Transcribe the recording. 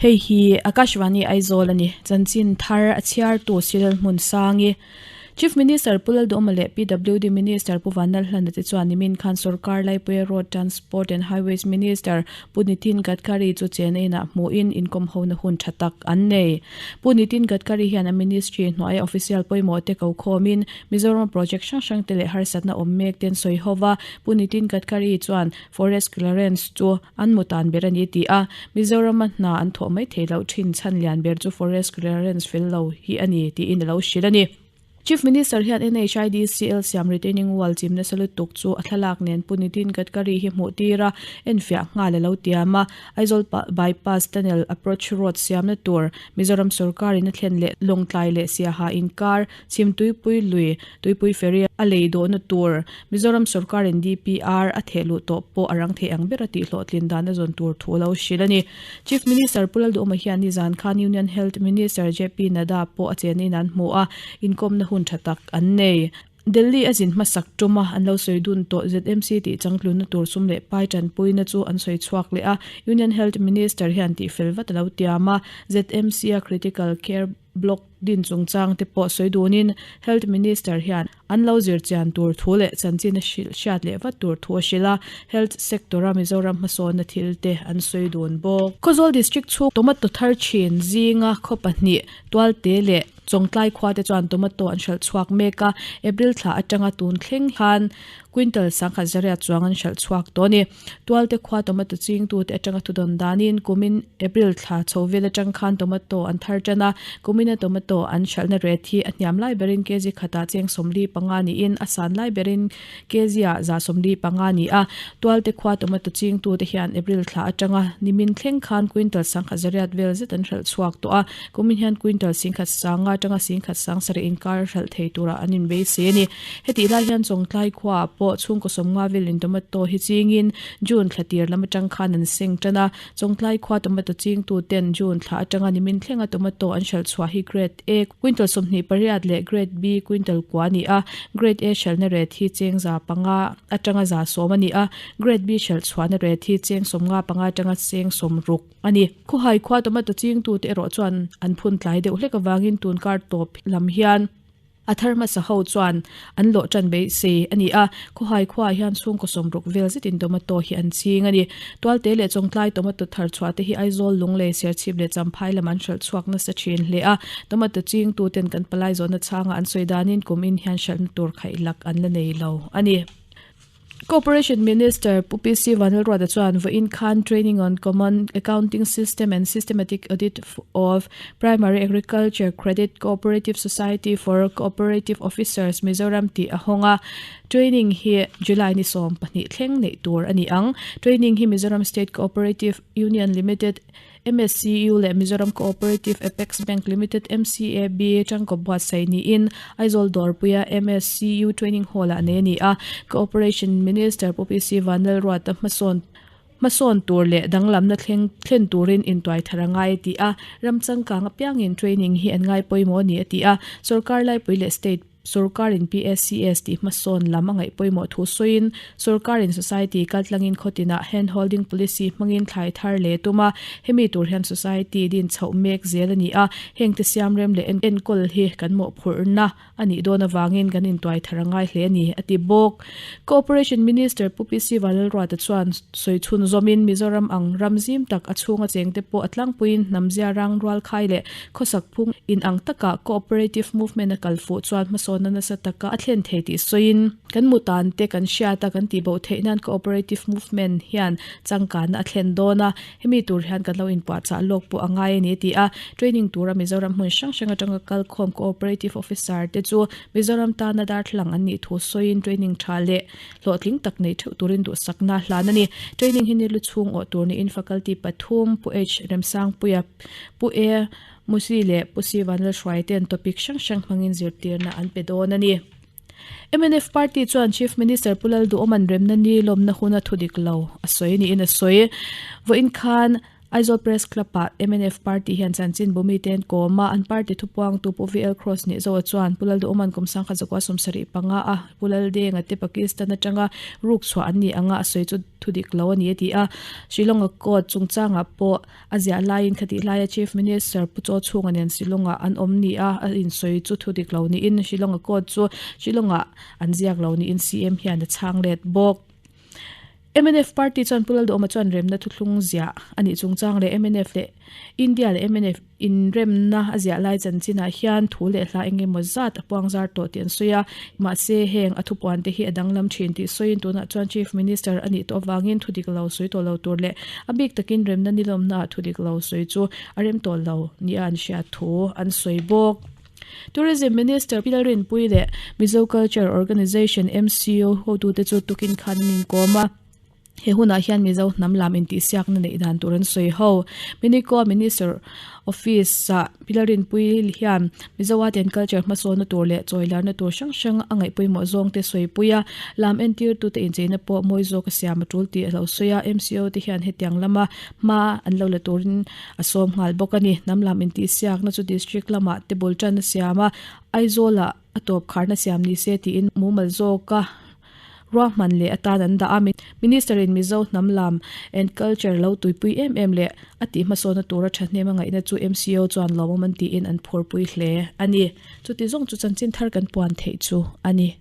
Hei hi Akashvani Aizawl a ni. Chanchin thar a chhiartu Cyril Hmunsangi. Chief Minister Pu Lalduhawma leh PWD Minister Pu Vanlalhlana te chuan nimin khan Sorkar Laipuia Road Transport and Highways Minister Pu Nitin Gadkari chu Chennai-ah hmuhin inkawmhona hun tha tak an nei. Pu Nitin Gadkari hian a ministry hnuaia official pawimawh te ko khawmin Mizoram project hrang hrang te leh harsatna awm mek ten sawi ho va. Pu Nitin Gadkari chuan Forest Clearance chu An mu tan ber a ni tih a, Mizorama hna an thawh mai thei loh thin chhan lian ber chu Forest Clearance fel lo hi a ni tiin a lo hrilh a ni. Chief Minister hian NHIDCL siam retaining wall chim nasa lutuk chu a thlalak nen Pu Nitin Gadkari hi hmuh tir a, enfiah nghal a lo tiam a. Aizawl Bypass Tunnel Approach Road siamna tur Mizoram sawrkarin a thlen leh Lawngtlai leh Siaha inkar chhim tuipui lui tuipui ferry a lei dawhna tur Mizoram sawrkarin DPR a theh luh tawh pawh a rang thei ang ber a tih hlawhtlin dan a zawn tur thu a lo hrilh a ni. Chief Minister Pu Lalduhawma hian nizan khan Union Health Minister JP Nadda pawh a chen in an hmu a, inkawmna hun tha tak an nei. Delhi a zin hmasak tuma an lo sawi dun tawh ZMC tih changtlunna tur sum leh pai tanpuina chu an sawi chhuak leh a, Union Health Minister hian tihfel vat a lo tiam a, ZMC a Critical Care Block din chungchang te pawh sawi dunin Health Minister hian an lo zir chian tur thu leh chanchin a hrilh hriat leh vat tur thu a hrilh a, Health sector a Mizoram hmasawnna thil te an sawi dun bawk. Khawzawl District chhung tomato thar thin zinga khaw pahnih Tualte leh Chawngtlai khua te chuan tomato an hralh chhuak mek a, April thla atanga tun thleng khan quintal sangkhat zariat chuang an hralh chhuak tawh a ni. Tualte khua tomato chingtute atanga thudawn danin kumin April thla chho vel atang khan tomato an thar tan a, kumina tomato an hralhna ret hi a hniam lai berin kg khatah cheng 45 niin a san lai berin kg ah 145 ni a. Tualte khua tomato chingtute hian April thla atanga nimin thleng khan quintal sangkhat zariat vel zet an hralh chhuak tawh a, kumin hian quintal singkhat sanga atanga singkhat sang sarih inkar hralh thei turah an inbeisei a ni. Hetih lai hian Chawngtlai khuaah pawh chhungkaw sawmnga velin tomato hi chingin June thla tir lam atang khan an seng tan a. Chawngtlai khua tomato chingtu ten June thla atanga nimin thlenga tomato an hralh chhuah hi Grade A quintal 28 leh Grade B quintal kua a ni a. Grade A hralhna ret hi cheng 500 atanga 10 a ni a. Grade B hralh chhuahna ret hi cheng 55 atanga cheng 60 a ni. Khawhai khua tomato chingtute erawh chuan an phun tlai deuh hlek avangin tunkar tawp lam hian A thar hmasa ho chuan an lawh tan beisei a ni a, khawhai khuaah hian chhungkaw sawmruk vel zetin tomato hi an ching a ni. Tualte leh Chawngtlai tomato thar chhuah te hi Aizawl, Lunglei, Serchhip leh Champhai lam an hralh chhuak nasa thin hle a, tomato chingtu ten kan palai zawhna chhanga an sawi danin kum in hian hralhna tur khaihlak an la nei lo a ni. Cooperation Minister Pu PC Vanlalruata chuan vawiin khan Training on Common Accounting System and Systematic Audit of Primary Agriculture Credit Cooperative Society for Cooperative Officers Mizoram tih a hawng a. Training hi July ni 12 thleng neih tur a ni ang. Training hi Mizoram State Cooperative Union Limited, MSCU leh Mizoram Cooperative Apex Bank Limited, MCAB, tangkawp buatsaih niin Aizawl dawrpuia MSCU Training Hall-ah nei a ni a. Cooperation Minister Pu PC Vanlalruata hmasawn hmasawn tur leh danglamna thleng thlen turin intuai thar a ngai a ti a. Ram changkang apiangin training hi an ngai pawimawh a ni a ti a. Sorkar laipui leh state Sorkarin PACS tih hmasawn lam a ngaih pawimawh thu sawiin, sorkarin society kaltlangin khawtinah hand holding policy hmangin thlai thar leh tum a, hemi tur hian society din chhoh mek zel a ni a, hengte siamrem leh enkawl hi kan mawhphurhna a nih dawn avangin kan intuai thar a ngai hle a ni, a ti bawk. Cooperation Minister Pu PC Vanlalruata chuan sawi chhun zawmin Mizoram ang ram zim tak a chhunga chengte pawh a tlangpuiin hnamzia rang rualkhai leh Khawsak phung inang takah cooperative movement a kal fuh chuan hmasawnna nasa taka a thlen thei tih sawiin, kan mutan te kan hriat a kan tihbo theih nan cooperative movement hian changkanna a thlen dawn a, hemi tur hian kan lo inpuahchah lawk pawh a ngai a ni a ti a. Training tura Mizoram hmun hrang hrang atanga kalkhawm cooperative officer te chu Mizoram tana darthlalang an nih thu sawiin training tha leh Hlawhtling tak nei theuh turin duhsakna hlan a ni. Training hi ni lu chhung awh tur niin faculty pathum, Pu H. Remsangpuia, Pu E. Musi leh Pu C. Vanlalhruai ten topic hrang hrang hmangin zirtirna an pe dawn a ni. Mnf party chuan Chief Minister Pu Lalduhawman remna ni lawmna huna thudik lo a sawi niin a sawi. Vawiin khan. Aizawl Press Club-ah mnf party hian chanchinbu mite an kawm a, an party thupuangtu Pu VL Cross Nihzoa chuan Pu Lalduhawma'n kum 1975 a Pu Laldenga te Pakistan atanga ruk chhuah an ni anga a sawi chu thudik lo a ni a ti a. Shillong-a court chungchangah pawh a ziah laiin khatih laia Chief Minister Pu Chaw Chhunga nen Shillong-ah an awm ni a, a insawi chu thudik lo niin Shillong-a court chu Shillong-ah an ziak lo niin CM hian a chhang let bawk. Mnf party chuan Pu Lalduhawma chuan remna thuthlung ziah a nih chungchang leh mnf leh India leh mnf inremna a ziah lai chanchinah hian thu leh hla eng emaw zat a puang zar tawh tih an sawi a. Mahse, heng a thupuan te hi a danglam thin tih sawiin tunah chuan Chief Minister a nih tawh avangin thu dik lo sawi tawh lo tur leh a bik takin remna nilawmnaah thu dik lo sawi chu a rem tawh lo nia an hriat thu an sawi bawk. Tourism Minister Pi Lalrinpuii leh Mizo Culture Organisation, MCO, hotute chu tukin khan an inkawm a. He hunah hian Mizo hnam lam intihsiakna neih dan tur an sawi ho. Minikoa Minister Office-ah Pi Lalrinpuii hian Mizo Art and Culture hmasawnna tur leh chawilarna tur hrang hrang a ngaih pawimawh zawngte sawipui a, lam entirtute incheina pawh mawi zawk a siam a tul tih a lo sawi a. MCO te hian hetiang lama hma an lo la turin A sawm nghal bawk a ni. Hnam lam intihsiakna chu district lamah te bul tan a siam a, Aizawlah a tawp kharna siam ni se tiin mumal zawka ruahman leh atan an dah a. Minister in Mizo hnam lam and culture lo tuipui em em leh a tih hmasawna tura thahnem a ngaihna chu MCO chuan lawmawm an tiin an phurpui hle a ni. Chuti zawng chu chanchin thar kan puan theih chu a ni.